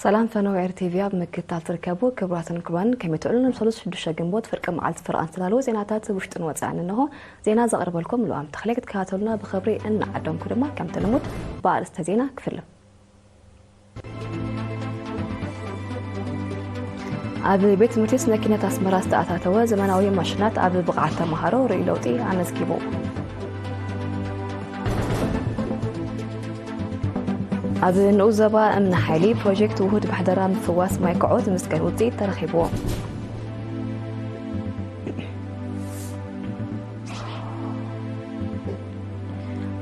ሰላም ፈነወ ኤር ቲቪ ኣብ ምክትታል ትርከቡ ክቡራትን ክቡራን፣ ከመይ ትውዕሉ? ንሰሉስ ሽዱሽተ ግንቦት ፍርቂ መዓልቲ ፈረቓ ዝተዳለወ ዜናታት ውሽጥን ወጻእን እንሆ። ዜና ዘቕርበልኩም ልዋም ተኽለ ክትከታተሉና ብኽብሪ እናዓደምኩ ድማ ከምቲ ልሙድ ብኣርእስተ ዜና ክፍልም። ኣብ ቤት ትምህርቲ ስነ ኪነት ኣስመራ ዝተኣታተወ ዘመናዊ ማሽናት ኣብ ብቕዓት ተምሃሮ ርእዩ ለውጢ ኣመዝጊቡ። ኣብ ንኡስ ዞባ እምኒ ሓይሊ ፕሮጀክት ውሁድ ምሕደራ ምፍዋስ ማይ ክዖት ምስገን ውፅኢት ተረኺብዎ።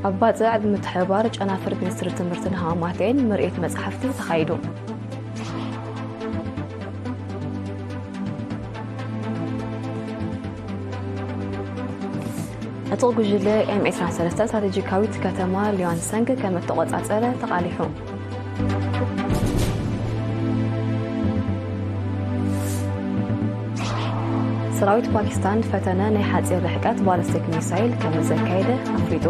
ኣብ ባጽዕ ብምትሕብባር ጨናፍር ሚኒስትሪ ትምህርትን ሃማማተይን ምርኢት መጽሓፍቲ ተኻይዱ። ዕጡቕ ጉጅለ ኤም ዕስራን ሰለስተን ስትራቴጂካዊት ከተማ ሊዋንሰንግ ከም እተቖጻጸረ ተቓሊሑ። ሰራዊት ፓኪስታን ፈተነ ናይ ሓጺር ርሕቀት ባሊስቲክ ሚሳይል ከም ዘካየደ ኣፍሊጡ።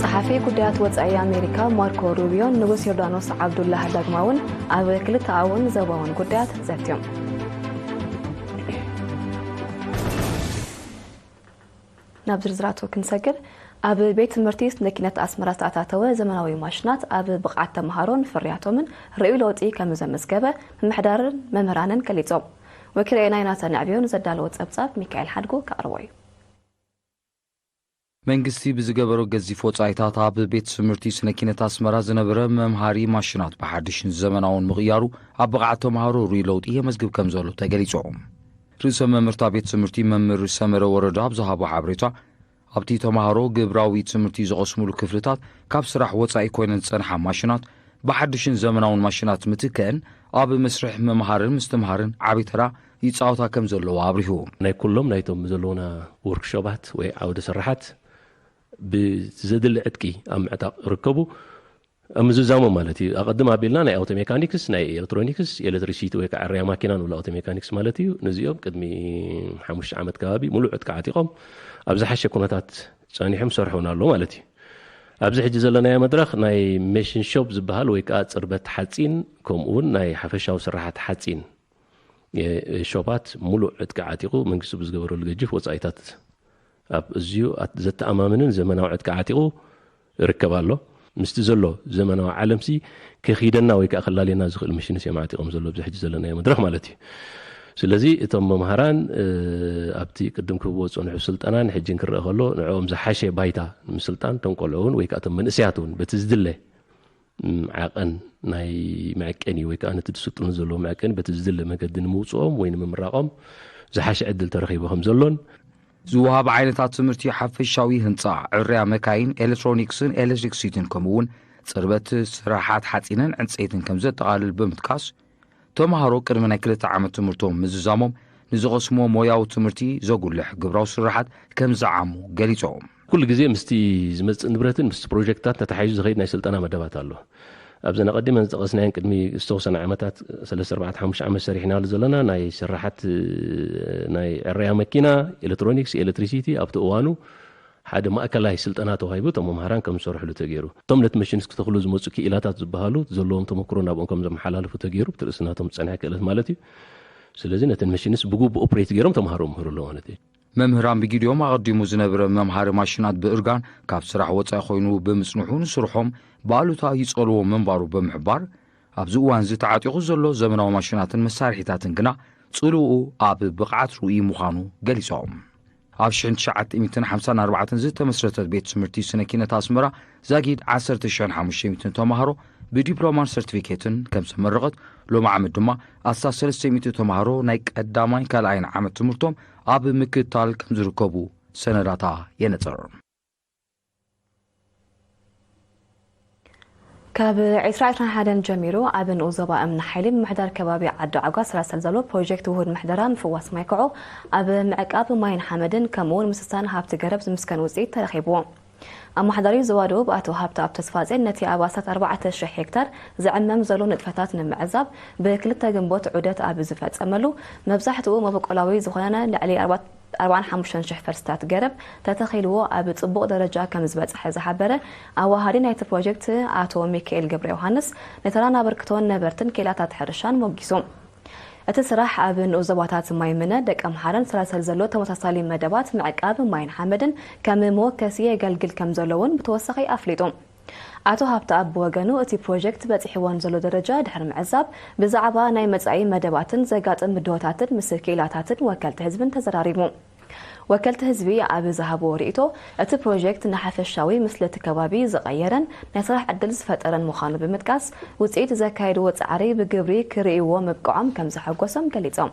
ጸሓፊ ጉዳያት ወጻኢ ኣሜሪካ ማርኮ ሩቢዮን ንጉስ ዮርዳኖስ ዓብዱላህ ዳግማውን ኣብ ክልተኣውን ዞባውን ጉዳያት ዘትዮም። ናብ ዝርዝራቱ ክንሰግር፣ ኣብ ቤት ትምህርቲ ስነ ኪነት ኣስመራ ዝተኣታተወ ዘመናዊ ማሽናት ኣብ ብቕዓት ተምሃሮን ፍርያቶምን ርእዩ ለውጢ ከም ዘመዝገበ ምምሕዳርን መምህራንን ገሊጾም። ወኪል ኤና ዮናታን ኣዕብዮ ንዘዳለዎ ጸብጻብ ሚካኤል ሓድጉ ከቕርቦ እዩ። መንግስቲ ብዝገበሮ ገዚፍ ወጻኢታት ኣብ ቤት ትምህርቲ ስነ ኪነት ኣስመራ ዝነበረ መምሃሪ ማሽናት ብሓድሽን ዘመናውን ምቕያሩ ኣብ ብቕዓት ተምሃሮ ርኡይ ለውጢ የመዝግብ ከም ዘሎ ተገሊጹ። ርእሰ መምህርታ ቤት ትምህርቲ መምህር ሰመረ ወረዳ ኣብ ዝሃቦ ሓበሬታ፣ ኣብቲ ተምሃሮ ግብራዊ ትምህርቲ ዝቐስሙሉ ክፍልታት ካብ ስራሕ ወጻኢ ኮይነን ዝጸንሓ ማሽናት ብሓድሽን ዘመናውን ማሽናት ምትከእን ኣብ መስርሕ ምምሃርን ምስትምሃርን ዓቢ ተራ ይጻወታ ከም ዘለዋ ኣብሪሁ። ናይ ኩሎም ናይቶም ዘለዉና ወርክሾባት ወይ ዓውደ ስራሓት ብዘድሊ ዕጥቂ ኣብ ምዕጣቕ ይርከቡ። ኣብ ምዝዛሞም ማለት እዩ። ኣቐድም ኣቢልና ናይ ኣውቶ ሜካኒክስ፣ ናይ ኤሌክትሮኒክስ፣ ኤሌክትሪሲቲ ወይ ከዓ ዕርያ ማኪና ንብሎ ኣውቶ ሜካኒክስ ማለት እዩ። ነዚኦም ቅድሚ ሓሙሽተ ዓመት ከባቢ ሙሉእ ዕጥቂ ዓጢቖም ኣብ ዝሓሸ ኩነታት ጸኒሖም ሰርሑ እውን ኣሎ ማለት እዩ። ኣብዚ ሕጂ ዘለናዮ መድረኽ ናይ ሜሽን ሾፕ ዝበሃል ወይ ከዓ ጽርበት ሓጺን፣ ከምኡ እውን ናይ ሓፈሻዊ ስራሓት ሓጺን የ-፣ ሾፓት ሙሉእ ዕጥቂ ዓጢቑ መንግስቲ ብዝገበረሉ ገጅፍ ወጻኢታት ኣብ እዝዩ ኣት-፣ ዘተኣማምንን ዘመናዊ ዕጥቂ ዓጢቑ ይርከብ ኣሎ። ምስቲ ዘሎ ዘመናዊ ዓለምሲ ከኺደና ወይ ከዓ ክላለየና ዝኽእል ምሽንስ እዮም ዓጢቖም ዘሎ ኣብዚ ሕጂ ዘለናዮ መድረኽ ማለት እዩ። ስለዚ እቶም መምሃራን፣ እ፣ ኣብቲ ቅድም ክህብዎ ዝጸንሑ ስልጠናን ሕጂን ክረአ ከሎ ንዕኦም ዝሓሸ ባይታ ንምስልጣን እቶም ቆልዑ እውን ወይ ከዓ እቶም መንእሰያት እውን በቲ ዝድለ ም፣ ዓቐን ናይ መዐቀኒ ወይ ከዓ ነቲ ዝስልጥኑ ዘለዉ መዐቀኒ በቲ ዝድለ መገዲ ንምውፅኦም ወይ ንምምራቖም ዝሓሸ ዕድል ተረኺቡ ከም ዘሎን ዝወሃብ ዓይነታት ትምህርቲ ሓፈሻዊ ህንፃ፣ ዕርያ መካይን፣ ኤሌክትሮኒክስን ኤሌክትሪክሲቲን ከምኡ እውን ፅርበት ስራሓት ሓፂንን ዕንፀይትን ከም ዘጠቓልል ብምጥቃስ፣ ተምሃሮ ቅድሚ ናይ ክልተ ዓመት ትምህርቶም ምዝዛሞም ንዝቐስሞ ሞያዊ ትምህርቲ ዘጉልሕ ግብራዊ ስራሓት ከም ዝዓሙ ገሊፆም። ኩሉ ግዜ ምስቲ ዝመጽእ ንብረትን ምስቲ ፕሮጀክትታት ተተሓሒዙ ዝኸይድ ናይ ስልጠና መደባት ኣሎ። ኣብዘን ኣቐዲመን ዝጠቐስናየን ቅድሚ ዝተወሰነ ዓመታት፣ ሰለስተ፣ ኣርባዕተ፣ ሓሙሽተ ዓመት ሰሪሕናሉ ዘለና ናይ ስራሓት፣ ናይ ዕረያ መኪና፣ ኤሌክትሮኒክስ፣ ኤሌክትሪሲቲ ኣብቲ እዋኑ ሓደ ማእከላይ ስልጠና ተዋሂቡ እቶም መምሃራን ከም ዝሰርሕሉ ተገይሩ። እቶም ነቲ መሽንስ ክተኽሉ ዝመጹ ክኢላታት ዝበሃሉ ዘለዎም ተመክሮ ናብኦም ከም ዘመሓላልፉ ተገይሩ፣ ብቲ ርእሲ ናቶም ዝጸንሐ ክእለት ማለት እዩ። ስለዚ ነተን መሽንስ ብግቡእ ኦፕሬት ገይሮም ተምሃሮ ምህሩ ኣለዎ ማለት እዩ። መምህራን ብጊዲኦም ኣቐዲሙ ዝነበረ መምሃሪ ማሽናት ብእርጋን ካብ ስራሕ ወጻኢ ኮይኑ ብምጽንሑ ንስርሖም ብኣሉታ ይጸልዎ ምንባሩ ብምሕባር፣ ኣብዚ እዋን እዚ ተዓጢቑ ዘሎ ዘመናዊ ማሽናትን መሳርሒታትን ግና ጽልውኡ ኣብ ብቕዓት ርኡይ ምዃኑ ገሊጾም። ኣብ ሽሕን ትሽዓተ ሚእትን ሓምሳን ኣርባዕተን ዝተመስረተት ቤት ትምህርቲ ስነ ኪነት ኣስመራ ዛጊድ ዓሰርተ ሽሕን ሓሙሽተ ሚእትን ተምሃሮ ብዲፕሎማን ሰርቲፊኬትን ከም ዘመረቐት፣ ሎሚ ዓመት ድማ ኣስታት ሰለስተ ሚእቲ ተምሃሮ ናይ ቀዳማይን ካልኣይን ዓመት ትምህርቶም ኣብ ምክትታል ከም ዝርከቡ ሰነዳታ የነጽር። ካብ ዕስራ ዕስራን ሓደን ጀሚሩ ኣብ ንኡስ ዞባ እምኒ ሓይሊ ምምሕዳር ከባቢ ዓዲ ዐጓ ዝሰላሰል ዘሎ ፕሮጀክት ውሁድ ምሕደራ ምፍዋስ ማይ ክዖ ኣብ ምዕቃብ ማይን ሓመድን ከምኡ እውን ምስሳን ሃብቲ ገረብ ዝምስገን ውፅኢት ተረኺብዎ። ኣመሓዳሪ ዞባ ደቡብ ኣቶ ሃብተኣብ ተስፋጼን ነቲ ኣብ ኣስታት ኣርባዕተ ሽሕ ሄክታር ዝዕመም ዘሎ ንጥፈታት ንምዕዛብ ብክልተ ግንቦት ዑደት ኣብ ዝፈጸመሉ፣ መብዛሕትኡ መበቆላዊ ዝኾነ ልዕሊ ኣርባ-፣ ኣርባዓን ሓሙሽተን ሽሕ ፈልስታት ገረብ ተተኺልዎ ኣብ ጽቡቕ ደረጃ ከም ዝበጽሐ ዝሓበረ ኣዋሃዲ ናይቲ ፕሮጀክት ኣቶ ሚካኤል ገብረ ዮሃንስ፣ ንተራን ኣበርክቶን ነበርትን ኬላታት ሕርሻን ሞጊሱ። እቲ ስራሕ ኣብ ንኡስ ዞባታት ማይ ምነ፣ ደቀምሓረን ሰላሰል ዘሎ ተመሳሳሊ መደባት ምዕቃብ ማይን ሓመድን ከም መወከሲ የገልግል ከም ዘሎ እውን ብተወሳኺ ኣፍሊጡ። ኣቶ ሃብተኣብ ብወገኑ፣ እቲ ፕሮጀክት በጺሕዎን ዘሎ ደረጃ ድሕሪ ምዕዛብ፣ ብዛዕባ ናይ መጻኢ መደባትን ዘጋጥም ብድሆታትን ምስ ክኢላታትን ወከልቲ ህዝብን ተዘራሪቡ። ወከልቲ ህዝቢ ኣብ ዝሃብዎ ርእይቶ፣ እቲ ፕሮጀክት ንሓፈሻዊ ምስሊ እቲ ከባቢ ዝቐየረን ናይ ስራሕ ዕድል ዝፈጠረን ምዃኑ ብምጥቃስ፣ ውጽኢት ዘካየድዎ ጻዕሪ ብግብሪ ክርእይዎ ምብቅዖም ከም ዘሐጎሶም ገሊጾም።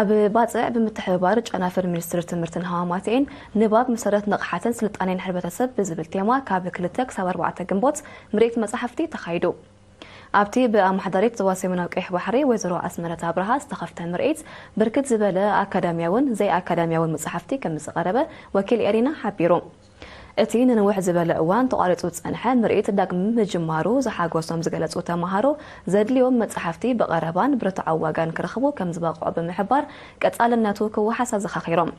ኣብ ባጽዕ ብምትሕብባር ጨናፍር ሚኒስትሪ ትምህርትን ሃዋማትኤን ንባብ መሰረት ንቕሓትን ስልጣኔን ሕብረተሰብ ብዝብል ቴማ ካብ ክልተ ክሳብ ኣርባዕተ ግንቦት ምርኢት መጻሕፍቲ ተኻይዱ። ኣብቲ ብኣመሓዳሪት ዞባ ሰሜናዊ ቀይሕ ባሕሪ ወይዘሮ ኣስመረት ኣብርሃ ዝተኸፍተ ምርኢት ብርክት ዝበለ ኣካዳሚያውን ዘይኣካዳሚያውን መጻሕፍቲ ከም ዝቐረበ ወኪል ኤሪና ሓቢሩ። እቲ ንንውሕ ዝበለ እዋን ተቋሪጹ ዝጸንሐ ምርኢት ዳግም ምጅማሩ ዝሓጎሶም ዝገለጹ ተማሃሮ፣ ዘድልዮም መጻሕፍቲ ብቐረባን ብርትዓዊ ዋጋን ክረኽቡ ከም ዝበቕዑ ብምሕባር፣ ቀጻልነቱ ክወሓስ ኣዘኻኺሮም።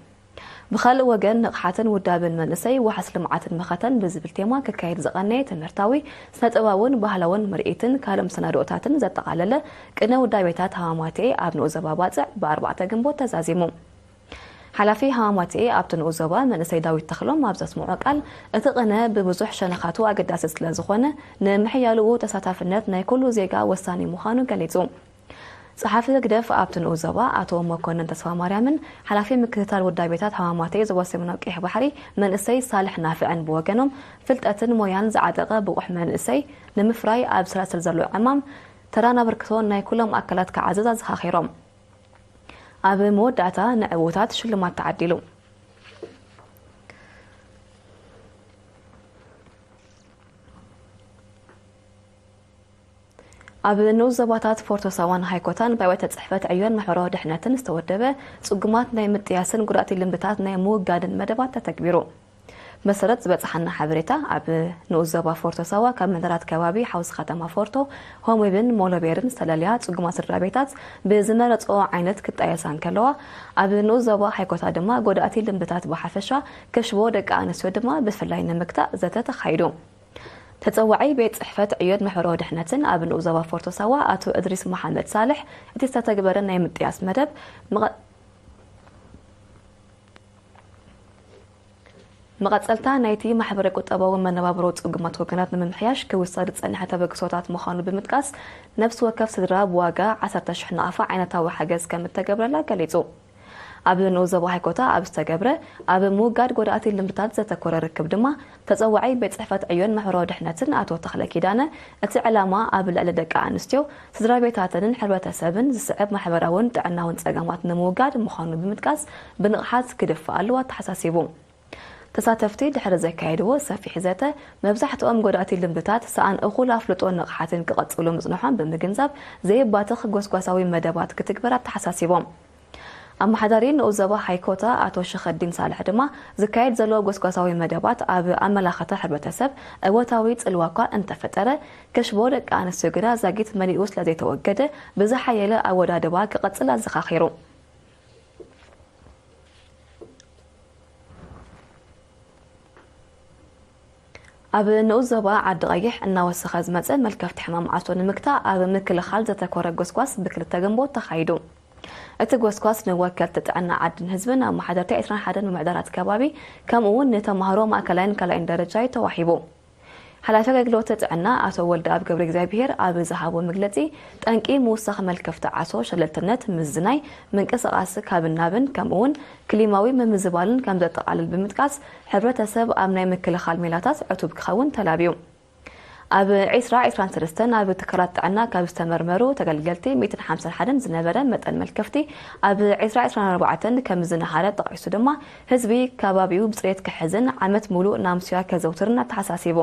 ብኻልእ ወገን፣ ንቕሓትን ውዳብን መንእሰይ ዋሕስ ልምዓትን መኸተን ብዝብል ቴማ ክካየድ ዝቐነየ ትምህርታዊ፣ ስነ-ጥበባውን ባህላውን ምርኢትን ካልእ መሰናድኦታትን ዘጠቓለለ ቅነ ውዳቤታት ሃማማቴ ኣብ ንኡስ ዞባ ባጽዕ ብኣርባዕተ ግንቦት ተዛዚሙ። ሓላፊ ሃማማቴ ኣብቲ ንኡስ ዞባ መንእሰይ ዳዊት ተኽሎም ኣብ ዘስምዖ ቃል፣ እቲ ቅነ ብብዙሕ ሸነኻቱ ኣገዳሲ ስለ ዝኾነ፣ ንምሕያልኡ ተሳታፍነት ናይ ኩሉ ዜጋ ወሳኒ ምዃኑ ገሊጹ። ጸሓፊ ህግደፍ ኣብቲ ንኡስ ዞባ ኣቶ መኮንን ተስፋማርያምን ሓላፊ ምክትታል ውዳቤታት ሃማማቴ ዞባ ሰሜናዊ ቀይሕ ባሕሪ መንእሰይ ሳልሕ ናፍዕን ብወገኖም፣ ፍልጠትን ሞያን ዝዓጠቐ ብቑሕ መንእሰይ ንምፍራይ ኣብ ሰላሰል ዘሎ ዕማም ተራን ኣበርክቶን ናይ ኩሎም ኣካላት ክዓዝዝ ኣዘኻኺሮም። ኣብ መወዳእታ ንዕዉታት ሽልማት ተዓዲሉ። ኣብ ንኡስ ዞባታት ፎርቶ ሳዋን ሃይኮታን ብኣባይተ ጽሕፈት ዕዮን ማሕበራዊ ድሕነትን ዝተወደበ ጽጉማት ናይ ምጥያስን ጉዳእቲ ልምድታት ናይ ምውጋድን መደባት ተተግቢሩ። መሰረት ዝበጽሓና ሓበሬታ፣ ኣብ ንኡስ ዞባ ፎርቶ ሳዋ ካብ መንደራት ከባቢ ሓውሲ ከተማ ፎርቶ፣ ሆምዌብን ሞሎቤርን ዝተለልያ ጽጉማት ስድራ ቤታት ብዝመረጽኦ ዓይነት ክጣየሳ እንከለዋ፣ ኣብ ንኡስ ዞባ ሃይኮታ ድማ ጎዳእቲ ልምድታት ብሓፈሻ፣ ከሽቦ ደቂ ኣንስትዮ ድማ ብፍላይ ንምግታእ ዘተ ተኻይዱ። ተጸዋዒ ቤት ጽሕፈት ዕዮን ማሕበራዊ ድሕነትን ኣብ ንኡስ ዞባ ፎርቶ ሳዋ ኣቶ እድሪስ መሓመድ ሳልሕ፣ እቲ ዝተተግበረ ናይ ምጥያስ መደብ መቐ-፣ መቐጸልታ ናይቲ ማሕበረ ቁጠባዊ መነባብሮ ጽጉማት ወገናት ንምምሕያሽ ክውሰድ ዝጸንሐ ተበግሶታት ምዃኑ ብምጥቃስ፣ ነፍሲ ወከፍ ስድራ ብዋጋ ዓሰርተ ሽሕ ናቕፋ ዓይነታዊ ሓገዝ ከም እተገብረላ ገሊጹ። ኣብ ንኡስ ዞባ ሃይኮታ ኣብ ዝተገብረ ኣብ ምውጋድ ጎዳእቲ ልምድታት ዘተኮረ ርክብ ድማ፣ ተጸዋዒ ቤት ጽሕፈት ዕዮን ማሕበራዊ ድሕነትን ኣቶ ተኽለ ኪዳነ፣ እቲ ዕላማ ኣብ ልዕሊ ደቂ ኣንስትዮ፣ ስድራ ቤታትንን ሕብረተሰብን ዝስዕብ ማሕበራውን ጥዕናውን ጸገማት ንምውጋድ ምዃኑ ብምጥቃስ፣ ብንቕሓት ክድፋእ ኣለዎ ኣተሓሳሲቡ። ተሳተፍቲ ድሕሪ ዘካየድዎ ሰፊሕ ዘተ፣ መብዛሕትኦም ጎዳእቲ ልምድታት ሰኣን እኹል ኣፍልጦን ንቕሓትን ክቐጽሉ ምጽንሖም ብምግንዛብ፣ ዘየባትኽ ጎስጓሳዊ መደባት ክትግበር ኣተሓሳሲቦም። ኣመሓዳሪ ንኡስ ዞባ ሃይኮታ ኣቶ ሸኸዲን ሳልሕ ድማ፣ ዝካየድ ዘሎ ጎስጓሳዊ መደባት ኣብ ኣመላኸተ ሕብረተሰብ እወታዊ ጽልዋ እኳ እንተፈጠረ፣ ከሽቦ ደቂ ኣንስትዮ ግና ዛጊት መሊኡ ስለ ዘይተወገደ፣ ብዝሓየለ ኣወዳድባ ክቐጽል ኣዘኻኺሩ። ኣብ ንኡስ ዞባ ዓዲ ቀይሕ እናወሰኸ ዝመጸ መልከፍቲ ሕማም ዓሶ ንምግታእ ኣብ ምክልኻል ዘተኮረ ጎስጓስ ብክልተ ግንቦት ተኻይዱ። እቲ ጎስጓስ ንወከልቲ ጥዕና ዓድን ህዝብን፣ ኣመሓደርቲ ዕስራን ሓደን ምምሕዳራት ከባቢ፣ ከምኡ እውን ንተማሃሮ ማእከላይን ካልኣይን ደረጃ እዩ ተዋሂቡ። ሓላፊ ኣገልግሎት ጥዕና ኣቶ ወልደኣብ ገብረ እግዚኣብሄር ኣብ ዝሃቦ መግለጺ፣ ጠንቂ ምውሳኽ መልከፍቲ ዓሶ ሸለልትነት፣ ምዝናይ፣ ምንቅስቓስ ካብን ናብን፣ ከምኡ እውን ክሊማዊ ምምዝባልን ከም ዘጠቓልል ብምጥቃስ፣ ሕብረተሰብ ኣብ ናይ ምክልኻል ሜላታት ዕቱብ ክኸውን ተላብዩ። ኣብ ዕስራ ዕስራን ሰለስተን ኣብ ትካላት ጥዕና ካብ ዝተመርመሩ ተገልገልቲ ሚእትን ሓምሳን ሓደን ዝነበረ መጠን መልከፍቲ፣ ኣብ ዕስራ ዕስራን ኣርባዕተን ከም ዝነሃረ ጠቒሱ ድማ፣ ህዝቢ ከባቢኡ ብጽሬት ክሕዝን ዓመት ሙሉእ ናምስያ ከዘውትርን ኣተሓሳሲቡ።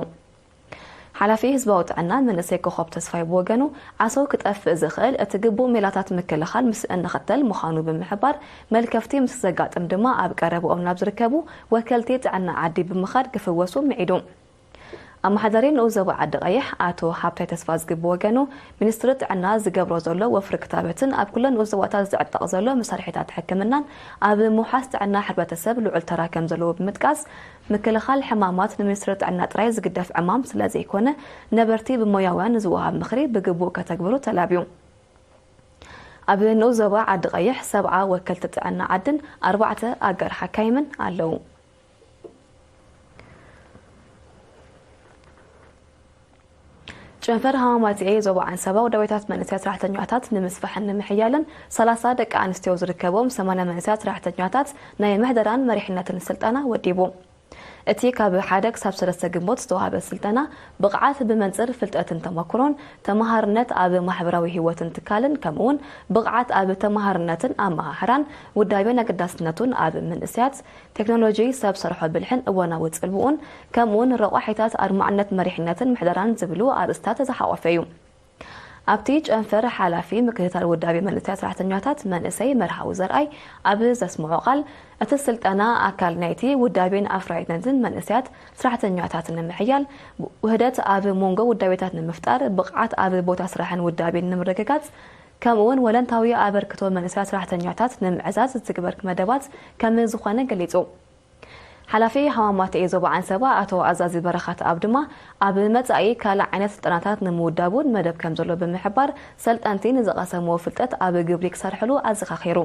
ሓላፊ ህዝባዊ ጥዕና መንእሰይ ኮኾብ ተስፋይ ብወገኑ፣ ዓሶ ክጠፍእ ዝኽእል እቲ ግቡእ ሜላታት ምክልኻል ምስ እንኽተል ምዃኑ ብምሕባር፣ መልከፍቲ ምስ ዘጋጥም ድማ ኣብ ቀረብኦም ናብ ዝርከቡ ወከልቲ ጥዕና ዓዲ ብምኻድ ክፍወሱ ምዒዱ። ኣመሓዳሪ ንኡስ ዞባ ዓዲ ቀይሕ ኣቶ ሃብታይ ተስፋዝጊ ብወገኑ፣ ሚኒስትሪ ጥዕና ዝገብሮ ዘሎ ወፍሪ ክታበትን ኣብ ኩለን ንኡስ ዞባታት ዝዕጠቕ ዘሎ መሳርሒታት ሕክምናን ኣብ ምውሓስ ጥዕና ሕብረተሰብ ልዑል ተራ ከም ዘለዎ ብምጥቃስ፣ ምክልኻል ሕማማት ንሚኒስትሪ ጥዕና ጥራይ ዝግደፍ ዕማም ስለ ዘይኮነ፣ ነበርቲ ብሞያውያን ንዝወሃብ ምኽሪ ብግቡእ ከተግብሩ ተላብዩ። ኣብ ንኡስ ዞባ ዓዲ ቀይሕ ሰብዓ ወከልቲ ጥዕና ዓድን ኣርባዕተ ኣጋር ሓካይምን ኣለዉ። ጨንፈር ሃማማት ኤ ዞባ ዓንሰባ ውዳቤታት መንእሰያት ሰራሕተኛታት ንምስፋሕን ንምሕያልን ሰላሳ ደቂ ኣንስትዮ ዝርከቦም ሰማንያ መንእሰያት ሰራሕተኛታት ናይ ምሕደራን መሪሕነትን ስልጠና ወዲቡ። እቲ ካብ ሓደ ክሳብ ሰለስተ ግንቦት ዝተዋህበ ስልጠና፣ ብቕዓት ብመንጽር ፍልጠትን ተመክሮን፣ ተመሃርነት ኣብ ማሕበራዊ ህይወትን ትካልን፣ ከምኡውን ብቕዓት ኣብ ተመሃርነትን ኣመሃህራን ውዳቤን ኣገዳስነቱን ኣብ መንእሰያት፣ ቴክኖሎጂ፣ ሰብ ሰርሖ ብልሕን እዋናዊ ጽልውኡን፣ ከምኡውን ረቋሒታት ኣድማዕነት መሪሕነትን ምሕደራን ዝብሉ ኣርእስታት ዝሓቖፈ እዩ። ኣብቲ ጨንፈር ሓላፊ ምክትታል ውዳቤ መንእሰያት ሰራሕተኛታት መንእሰይ መርሃዊ ዘርኣይ ኣብ ዘስምዖ ቃል፣ እቲ ስልጠና ኣካል ናይቲ ውዳቤን ኣፍራይነትን መንእሰያት ሰራሕተኛታት ንምሕያል፣ ውህደት ኣብ መንጎ ውዳቤታት ንምፍጣር፣ ብቕዓት ኣብ ቦታ ስራሕን ውዳቤን ንምርግጋጽ፣ ከምኡውን ወለንታዊ ኣበርክቶ መንእሰያት ሰራሕተኛታት ንምዕዛዝ ዝትግበር መደባት ከም ዝኾነ ገሊጹ። ሓላፊ ሃማማት ኤ ዞባ ዓንሰባ ኣቶ ኣዛዚ በረኻትኣብ ድማ፣ ኣብ መጻኢ ካልእ ዓይነት ስልጠናታት ንምውዳብ እውን መደብ ከም ዘሎ ብምሕባር፣ ሰልጠንቲ ንዝቐሰምዎ ፍልጠት ኣብ ግብሪ ክሰርሕሉ ኣዘኻኺሩ።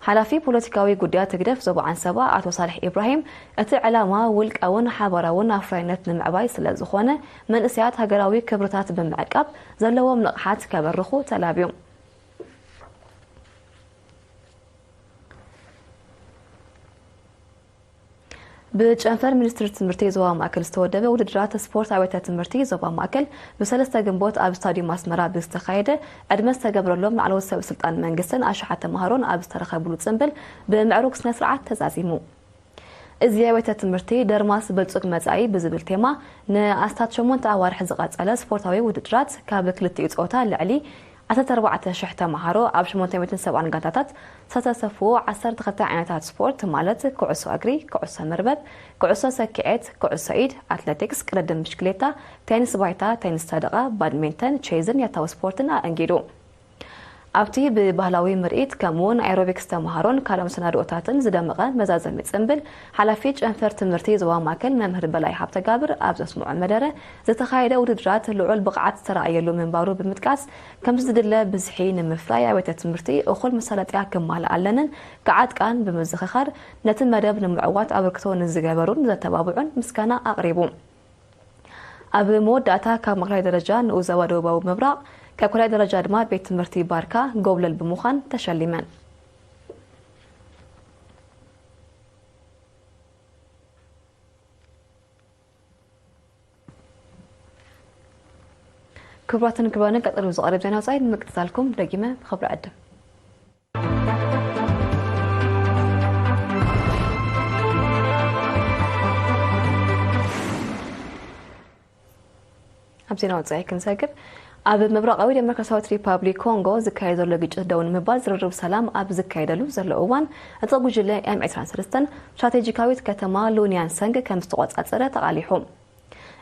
ሓላፊ ፖለቲካዊ ጉዳያት ህግደፍ ዞባ ዓንሰባ ኣቶ ሳልሕ ኢብራሂም፣ እቲ ዕላማ ውልቃውን ሓባራውን ኣፍራይነት ንምዕባይ ስለ ዝኾነ፣ መንእሰያት ሃገራዊ ክብርታት ብምዕቃብ ዘለዎም ንቕሓት ከበርኹ ተላብዩ። ብጨንፈር ሚኒስትሪ ትምህርቲ ዞባ ማእከል ዝተወደበ ውድድራት ስፖርት ኣብያተ ትምህርቲ ዞባ ማእከል ብሰለስተ ግንቦት ኣብ ስታዲየም ኣስመራ ብዝተኻየደ ዕድመ ዝተገብረሎም ላዕለዎት ሰብ ስልጣን መንግስትን ኣሽሓት ተምሃሮን ኣብ ዝተረኸብሉ ጽምብል ብምዕሩግ ስነ ስርዓት ተዛዚሙ። እዚ ኣብያተ ትምህርቲ ደርማስ ብልጹግ መጻኢ ብዝብል ቴማ ንኣስታት ሸሞንተ ኣዋርሕ ዝቐጸለ ስፖርታዊ ውድድራት ካብ ክልቲኡ ጾታ ልዕሊ ዓሰርተ ኣርባዕተ ሽሕ ተምሃሮ ኣብ ሸሞንተ ሚእትን ሰብዓን ጋንታታት ዝተሳተፍዎ ዓሰርተ ክልተ ዓይነታት ስፖርት ማለት ኩዕሶ እግሪ፣ ኩዕሶ መርበብ፣ ኩዕሶ ሰኪዔት፣ ኩዕሶ ኢድ፣ ኣትለቲክስ፣ ቅድድም ብሽክሌታ፣ ቴኒስ ባይታ፣ ቴኒስ ሰደቓ፣ ባድሚንተን፣ ቼዝን ያታዊ ስፖርትን ኣእንጊዱ። ኣብቲ ብባህላዊ ምርኢት ከምኡውን ኣኤሮቢክስ ተምሃሮን ካልኦት መሰናድኦታትን ዝደመቐ መዛዘሚ ጽምብል ሓላፊ ጨንፈር ትምህርቲ ዞባ ማእከል መምህር በላይ ሃብተጋብር ኣብ ዘስምዖ መደረ፣ ዝተኻየደ ውድድራት ልዑል ብቕዓት ዝተራእየሉ ምንባሩ ብምጥቃስ፣ ከምቲ ዝድለ ብዝሒ ንምፍራይ ኣብያተ ትምህርቲ እኹል መሳለጥያ ክማልኣለንን ክዓጥቃን ብምዝኽኻር፣ ነቲ መደብ ንምዕዋት ኣበርክቶ ንዝገበሩን ዘተባብዑን ምስጋና ኣቕሪቡ። ኣብ መወዳእታ ካብ ማእከላይ ደረጃ ንኡስ ዞባ ደቡባዊ ምብራቕ፣ ካብ ካልኣይ ደረጃ ድማ ቤት ትምህርቲ ባርካ ጎብለል ብምዃን ተሸሊመን። ክቡራትን ክቡራንን፣ ቀጺሉ ዝቐርብ ዜና ወጻኢ ንምክትታልኩም ደጊመ ብኽብሪ ዕድም። ኣብ ዜና ወጻኢ ክንሰግር፣ ኣብ ምብራቓዊ ዴሞክራሲያዊት ሪፓብሊክ ኮንጎ ዝካየድ ዘሎ ግጭት ደው ንምባል ዝርርብ ሰላም ኣብ ዝካየደሉ ዘሎ እዋን፣ ዕጡቕ ጉጅለ ኤም ዕስራን ሰለስተን ስትራቴጂካዊት ከተማ ሉንያን ሰንግ ከም ዝተቖጻጸረ ተቓሊሑ።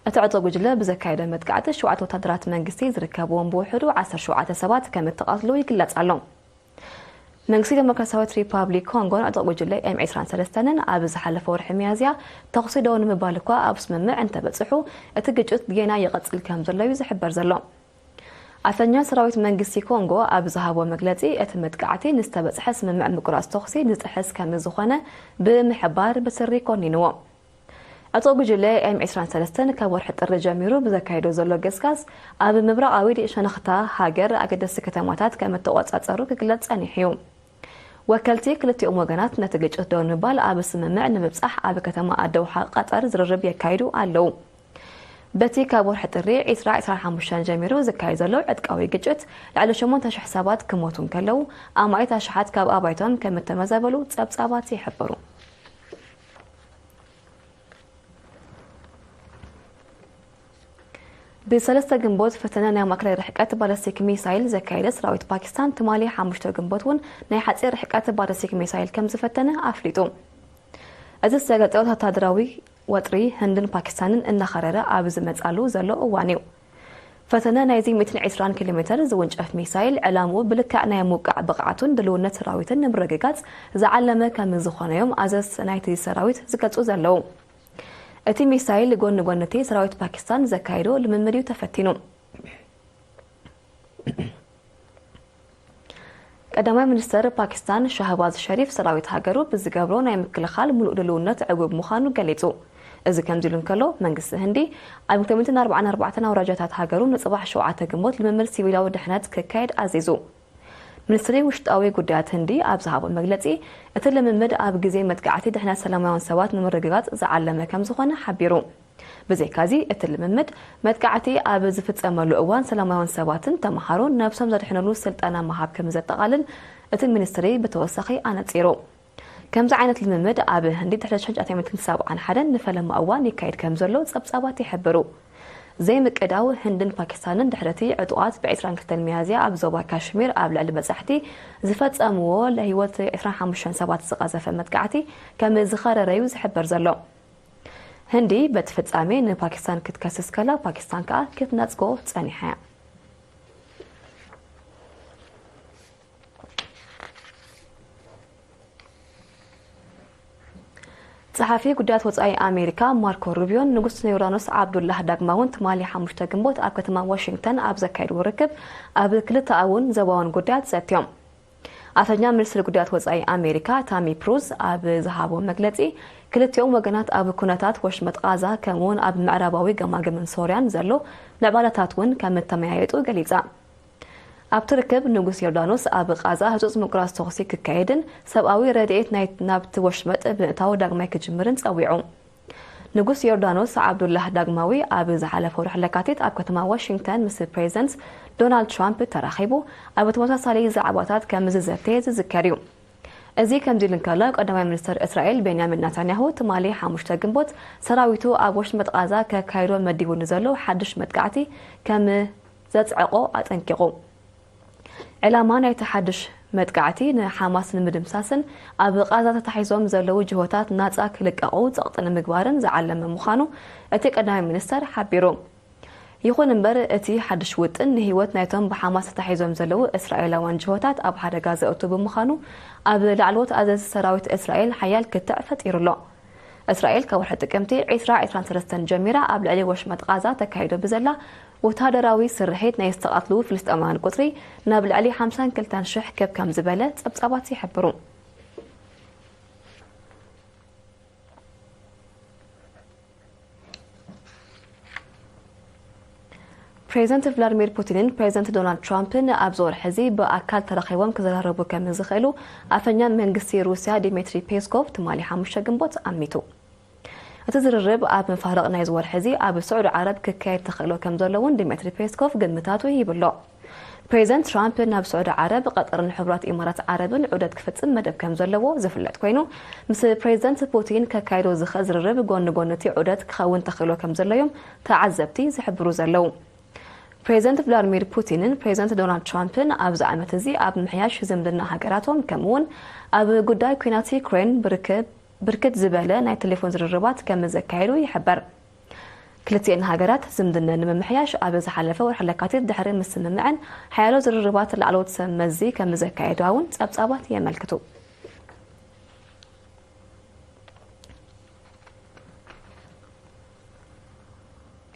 እቲ ዕጡቕ ጉጅለ ብዘካየዶ መጥቃዕቲ ሸውዓተ ወታደራት መንግስቲ ዝርከብዎም ብውሕዱ ዓሰርተ ሸውዓተ ሰባት ከም እተቓትሉ ይግለጽ ኣሎ። መንግስቲ ዴሞክራሲያዊት ሪፓብሊክ ኮንጎን ዕጡቕ ጉጅለ ኤም ዕስራን ሰለስተንን ኣብ ዝሓለፈ ወርሒ ሚያዝያ ተኹሲ ደው ንምባል እኳ ኣብ ስምምዕ እንተበጽሑ፣ እቲ ግጭት ጌና ይቐጽል ከም ዘሎ እዩ ዝሕበር ዘሎ። ኣፈኛ ሰራዊት መንግስቲ ኮንጎ ኣብ ዝሃቦ መግለጺ፣ እቲ መጥቃዕቲ ንዝተበጽሐ ስምምዕ ምቁራጽ ተኹሲ ዝጥሕስ ከም ዝኾነ ብምሕባር ብትሪ ኮኒንዎ። ዕጡቕ ጉጅለ ኤም ዕስራን ሰለስተን ካብ ወርሒ ጥሪ ጀሚሩ ብዘካየዶ ዘሎ ገስጋስ፣ ኣብ ምብራቓዊ ሸነኽታ ሃገር ኣገደስቲ ከተማታት ከም እተቖጻጸሩ ክግለጽ ጸኒሑ እዩ። ወከልቲ ክልቲኦም ወገናት ነቲ ግጭት ደው ንምባል ኣብ ስምምዕ ንምብጻሕ ኣብ ከተማ ኣደውሓ ቀጠር ዝርርብ የካይዱ ኣለዉ። በቲ ካብ ወርሒ ጥሪ ዕስራ ዕስራን ሓሙሽተን ጀሚሩ ዝካየድ ዘሎ ዕጥቃዊ ግጭት፣ ልዕሊ ሸሞንተ ሽሕ ሰባት ክሞቱ እንከለዉ፣ ኣማኢት ኣሽሓት ካብ ኣባይቶም ከም እተመዛበሉ ጸብጻባት ይሕብሩ። ብሰለስተ ግንቦት ፈተነ ናይ ማእከላይ ርሕቀት ባለስቲክ ሚሳይል ዘካየደ ሰራዊት ፓኪስታን፣ ትማሊ ሓሙሽተ ግንቦት እውን ናይ ሓጺር ርሕቀት ባለስቲክ ሚሳይል ከም ዝፈተነ ኣፍሊጡ። እዚ ዝተገልጸ ወታደራዊ ወጥሪ ህንድን ፓኪስታንን እናኸረረ ኣብ ዝመጻሉ ዘሎ እዋን እዩ። ፈተነ ናይዚ ሚእትን ዕስራን ኪሎ ሜተር ዝውንጨፍ ሚሳይል ዕላምኡ ብልክዕ ናይ ምውቃዕ ብቕዓቱን ድልውነት ሰራዊትን ንምርግጋጽ ዝዓለመ ከም ዝኾነ እዮም ኣዘዝቲ ናይቲ ሰራዊት ዝገልጹ ዘለዉ። እቲ ሚሳይል ጎኒ ጎኒ እቲ ሰራዊት ፓኪስታን ዘካየዶ ልምምድ እዩ ተፈቲኑ። ቀዳማይ ሚኒስተር ፓኪስታን ሻህባዝ ሸሪፍ ሰራዊት ሃገሩ ብዝገብሮ ናይ ምክልኻል ምሉእ ድልውነት ዕጉብ ምዃኑ ገሊጹ። እዚ ከምዚ ኢሉ እንከሎ፣ መንግስቲ ህንዲ ኣብ ክልተ ሚእትን ኣርባዓን ኣርባዕተን ኣውራጃታት ሃገሩ ንጽባሕ ሸውዓተ ግንቦት ልምምድ ሲቪላዊ ድሕነት ክካየድ ኣዚዙ። ሚኒስትሪ ውሽጣዊ ጉዳያት ህንዲ ኣብ ዝሃቦ መግለጺ፣ እቲ ልምምድ ኣብ ግዜ መጥቃዕቲ ድሕነት ሰላማውያን ሰባት ንምርግጋጽ ዝዓለመ ከም ዝኾነ ሓቢሩ። ብዘይካዚ፣ እቲ ልምምድ መጥቃዕቲ ኣብ ዝፍጸመሉ እዋን ሰላማውያን ሰባትን ተመሃሮን ነብሶም ዘድሕነሉ ስልጠና ምሃብ ከም ዘጠቓልል እቲ ሚኒስትሪ ብተወሳኺ ኣነጺሩ። ከምዚ ዓይነት ልምምድ ኣብ ህንዲ ድሕሪ ሽሕን ትሽዓተ ሚእትን ሰብዓን ሓደን ንፈለማ እዋን ይካየድ ከም ዘሎ ጸብጻባት ይሕብሩ። ዘይምቅዳው ህንድን ፓኪስታንን ድሕሪ እቲ ዕጡቓት ብ ዕስራን ክልተን ሚያዝያ ኣብ ዞባ ካሽሚር ኣብ ልዕሊ በጻሕቲ ዝፈጸምዎ ንህይወት ዕስራን ሓሙሽተን ሰባት ዝቐዘፈ መጥቃዕቲ ከም ዝኸረረዩ ዝሕበር ዘሎ። ህንዲ በቲ ፍጻሜ ንፓኪስታን ክትከስስ ከላ፣ ፓኪስታን ከኣ ክትነጽጎ ጸኒሓ እያ። ጸሓፊ ጉዳያት ወጻኢ ኣሜሪካ ማርኮ ሩቢዮን ንጉስ ዮርዳኖስ ዓብዱላህ ዳግማውን ትማሊ ሓሙሽተ ግንቦት ኣብ ከተማ ዋሽንግተን ኣብ ዘካየድዎ ርክብ ኣብ ክልተኣውን ዞባውን ጉዳያት ዘትዮም። ኣፈኛ ሚኒስትሪ ጉዳያት ወጻኢ ኣሜሪካ ታሚ ፕሩዝ ኣብ ዝሃቦ መግለጺ፣ ክልቲኦም ወገናት ኣብ ኩነታት ወሽመጥ ቃዛ ከምኡውን ኣብ ምዕራባዊ ገማግምን ሶርያን ዘሎ ምዕባለታት እውን ከም እተመያየጡ ገሊጻ። ኣብቲ ርክብ ንጉስ ዮርዳኖስ ኣብ ቃዛ ህጹጽ ምቁራጽ ተኹሲ ክካየድን ሰብኣዊ ረድኤት ናይ ናብቲ ወሽመጥ ብምእታው ዳግማይ ክጅምርን ጸዊዑ። ንጉስ ዮርዳኖስ ዓብዱላህ ዳግማዊ ኣብ ዝሓለፈ ወርሒ ለካቲት ኣብ ከተማ ዋሽንግተን ምስ ፕሬዚደንት ዶናልድ ትራምፕ ተራኺቡ ኣብ ተመሳሳሊ ዛዕባታት ከም ዝዘተየ ዝዝከር እዩ። እዚ ከምዚ ኢሉ እንከሎ፣ ቀዳማይ ሚኒስትር እስራኤል ቤንያሚን ናታንያሁ ትማሊ ሓሙሽተ ግንቦት ሰራዊቱ ኣብ ወሽመጥ ቃዛ ከካይዶ መዲቡ ንዘሎ ሓድሽ መጥቃዕቲ ከም ዘጽዕቖ ኣጠንቂቑ። ዕላማ ናይቲ ሓድሽ መጥቃዕቲ ንሓማስ ንምድምሳስን ኣብ ቃዛ ተታሒዞም ዘለዉ ጅሆታት ናጻ ክልቀቑ ጸቕጢ ንምግባርን ዝዓለመ ምዃኑ እቲ ቀዳማይ ሚኒስተር ሓቢሩ። ይኹን እምበር፣ እቲ ሓድሽ ውጥን ንህይወት ናይቶም ብሓማስ ተታሒዞም ዘለዉ እስራኤላውያን ጅሆታት ኣብ ሓደጋ ዘእቱ ብምዃኑ፣ ኣብ ላዕለዎት ኣዘዝቲ ሰራዊት እስራኤል ሓያል ክትዕ ፈጢሩ ኣሎ። እስራኤል ካብ ወርሒ ጥቅምቲ ዕስራ ዕስራን ሰለስተን ጀሚራ ኣብ ልዕሊ ወሽመጥ ቃዛ ተካይዶ ብዘላ ወተሃደራዊ ስርሒት ናይ ዝተቐትሉ ፍልስጤማውያን ቁጽሪ ናብ ልዕሊ ሓምሳን ክልተን ሽሕ ከብ ከም ዝበለ ጸብጻባት ይሕብሩ። ፕሬዚደንት ቭላድሚር ፑቲንን ፕሬዚደንት ዶናልድ ትራምፕን ኣብዚ ወርሒ እዚ ብኣካል ተራኺቦም ክዘራረቡ ከም ዝኽእሉ ኣፈኛ መንግስቲ ሩስያ ዲሚትሪ ፔስኮቭ ትማሊ ሓሙሽተ ግንቦት ኣሚቱ። እቲ ዝርርብ ኣብ መፋርቕ ናይዚ ወርሒ እዚ ኣብ ስዑዲ ዓረብ ክካየድ ተኽእሎ ከም ዘሎ እውን ዲሚትሪ ፔስኮቭ ግምታቱ ሂቡ ኣሎ። ፕሬዚደንት ትራምፕ ናብ ስዑዲ ዓረብ፣ ቀጠርን ሕቡራት ኢማራት ዓረብን ዑደት ክፍጽም መደብ ከም ዘለዎ ዝፍለጥ ኮይኑ፣ ምስ ፕሬዚደንት ፑቲን ከካይዶ ዝኽእል ዝርርብ ጎኒ ጎኒ እቲ ዑደት ክኸውን ተኽእሎ ከም ዘሎ እዮም ተዓዘብቲ ዝሕብሩ ዘለዉ። ፕሬዚደንት ቭላድሚር ፑቲንን ፕሬዚደንት ዶናልድ ትራምፕን ኣብዚ ዓመት እዚ ኣብ ምሕያሽ ዝምድና ሃገራቶም፣ ከምኡውን ኣብ ጉዳይ ኲናት ዩክሬን ብርክብ ብርክት ዝበለ ናይ ቴሌፎን ዝርርባት ከም ዘካየዱ ይሕበር። ክልቲኤን ሃገራት ዝምድነን ንምምሕያሽ ኣብ ዝሓለፈ ወርሒ ለካቲት ድሕሪ ምስምምዐን ሓያሎ ዝርርባት ላዕለዎት ሰብ መዚ ከም ዘካየዳ እውን ጸብጻባት የመልክቱ።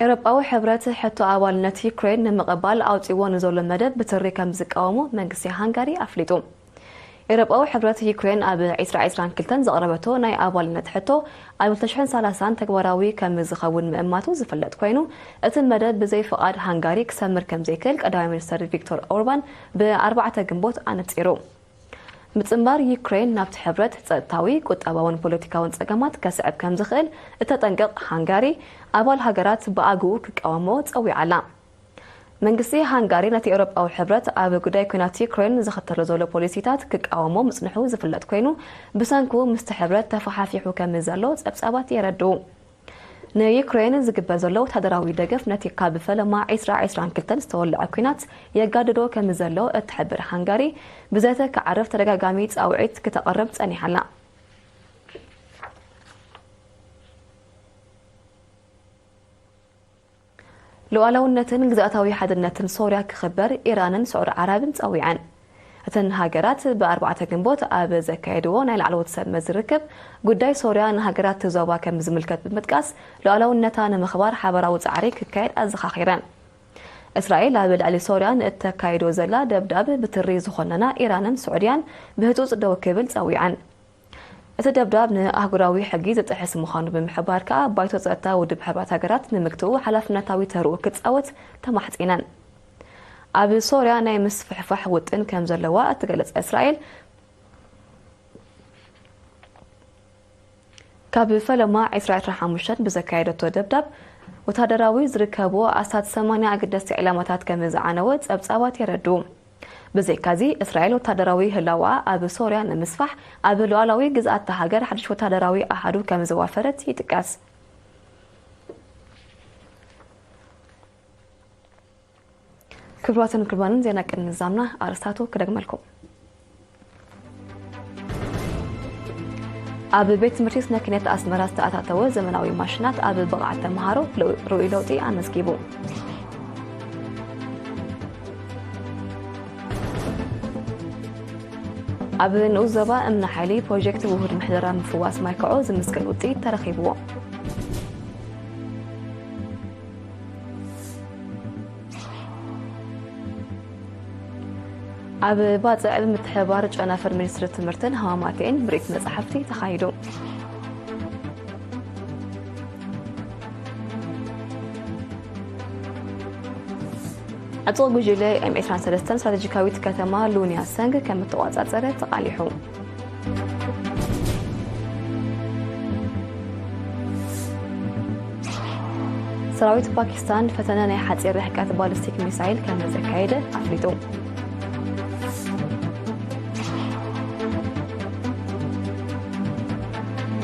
ኤውሮጳዊ ሕብረት ሕቶ ኣባልነት ዩክሬን ንምቕባል ኣውጺዎ ንዘሎ መደብ ብትሪ ከም ዝቃወሞ መንግስቲ ሃንጋሪ ኣፍሊጡ። ኤውሮጳዊ ሕብረት ዩክሬን ኣብ ዕስራ ዕስራን ክልተን ዘቕረበቶ ናይ ኣባልነት ሕቶ ኣብ ክልተ ሽሕን ሰላሳን ተግባራዊ ከም ዝኸውን ምእማቱ ዝፍለጥ ኮይኑ፣ እቲ መደብ ብዘይ ፍቓድ ሃንጋሪ ክሰምር ከም ዘይክእል ቀዳማይ ሚኒስተር ቪክቶር ኦርባን ብኣርባዕተ ግንቦት ኣነጺሩ። ምጽንባር ዩክሬን ናብቲ ሕብረት ጸጥታዊ፣ ቁጠባውን ፖለቲካውን ጸገማት ከስዕብ ከም ዝኽእል እተጠንቅቕ ሃንጋሪ፣ ኣባል ሃገራት ብኣግኡ ክቃወሞ ጸዊዓ ኣላ። መንግስቲ ሃንጋሪ ነቲ ኤውሮጳዊ ሕብረት ኣብ ጉዳይ ኲናት ዩክሬን ዝኽተሎ ዘሎ ፖሊሲታት ክቃወሞ ምጽንሑ ዝፍለጥ ኮይኑ፣ ብሰንኩ ምስቲ ሕብረት ተፈሓፊሑ ከም ዘሎ ጸብጻባት የረድኡ። ንዩክሬን ዝግበር ዘሎ ወተሃደራዊ ደገፍ ነቲ ካብ ፈለማ ዕስራ ዕስራን ክልተን ዝተወልዐ ኲናት የጋድዶ ከም ዘሎ እትሕብር ሃንጋሪ፣ ብዘተ ክዓርፍ ተደጋጋሚ ጻውዒት ክተቕርብ ጸኒሓ ኣላ። ሉዓላውነትን ግዝኣታዊ ሓድነትን ሶርያ ክኽበር ኢራንን ስዑድ ዓረብን ጸዊዐን። እተን ሃገራት ብኣርባዕተ ግንቦት ኣብ ዘካየድዎ ናይ ላዕለዎት ሰብ መዚ ርክብ፣ ጉዳይ ሶርያ ንሃገራት እቲ ዞባ ከም ዝምልከት ብምጥቃስ፣ ሉዓላውነታ ንምኽባር ሓበራዊ ጻዕሪ ክካየድ ኣዘኻኺረን። እስራኤል ኣብ ልዕሊ ሶርያ ንእተካይዶ ዘላ ደብዳብ ብትሪ ዝኾነና ኢራንን ስዑድያን ብህጹጽ ደው ክብል ጸዊዐን። እቲ ደብዳብ ንኣህጉራዊ ሕጊ ዝጥሕስ ምዃኑ ብምሕባር ከኣ፣ ባይቶ ጸጥታ ውድብ ሕቡራት ሃገራት ንምግትኡ ሓላፍነታዊ ተርኡ ክጻወት ተማሕጺነን። ኣብ ሶርያ ናይ ምስፍሕፋሕ ውጥን ከም ዘለዋ እትገልጽ እስራኤል፣ ካብ ፈለማ ዕስራ ዕስራ ሓሙሽተ ብዘካየደቶ ደብዳብ፣ ወታደራዊ ዝርከብዎ ኣስታት ሰማንያ ኣገደስቲ ዕላማታት ከም ዝዓነወ ጸብጻባት የረድኡ። ብዘይካዚ፣ እስራኤል ወታደራዊ ህላወኣ ኣብ ሶርያ ንምስፋሕ፣ ኣብ ሉዓላዊ ግዝኣት እታ ሃገር ሓድሽ ወታደራዊ ኣሃዱ ከም ዘዋፈረት ይጥቀስ። ክቡራትን ክቡራንን፣ ዜና ቅድሚ ምዝዛምና ኣርእስታቱ ክደግመልኩም። ኣብ ቤት ትምህርቲ ስነ ኪነት ኣስመራ ዝተኣታተወ ዘመናዊ ማሽናት ኣብ ብቕዓት ተምሃሮ ለው-፣ ርኡይ ለውጢ ኣመዝጊቡ። ኣብ ንኡስ ዞባ እምኒ ሓይሊ ፕሮጀክት ውሁድ ምሕደራ ምፍዋስ ማይ ከዖ ዝምስገን ውፅኢት ተረኺብዎ። ኣብ ባጽዕ ብምትሕብባር ጨናፍር ሚኒስትሪ ትምህርትን ሃዋማትኤን ምርኢት መጻሕፍቲ ተኻይዱ። ዕጡቕ ጉጅለ ኤም ዕስራን ሰለስተን ስትራቴጂካዊት ከተማ ሉንያ ሰንግ ከም እተቋጻጸረ ተቓሊሑ። ሰራዊት ፓኪስታን ፈተነ ናይ ሓጺር ርሕቀት ባሊስቲክ ሚሳይል ከም ዘካየደ ኣፍሊጡ።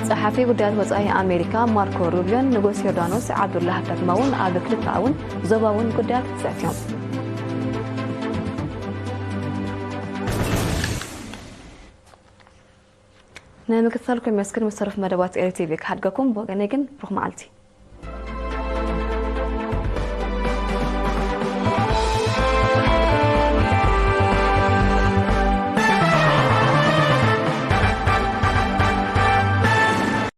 ጸሓፊ ጉዳያት ወጻኢ ኣሜሪካ ማርኮ ሩቢዮን ንጉስ ዮርዳኖስ ዓብዱላህ ፈትማውን ኣብ ክልተኣውን ዞባውን ጉዳያት ዘትዮም። ንምክትታልኩም የመስግን። ምስ ተረፉ መደባት ኤሪ ቲቪ ክሓድገኩም። ብወገነይ ግን ብሩኽ መዓልቲ።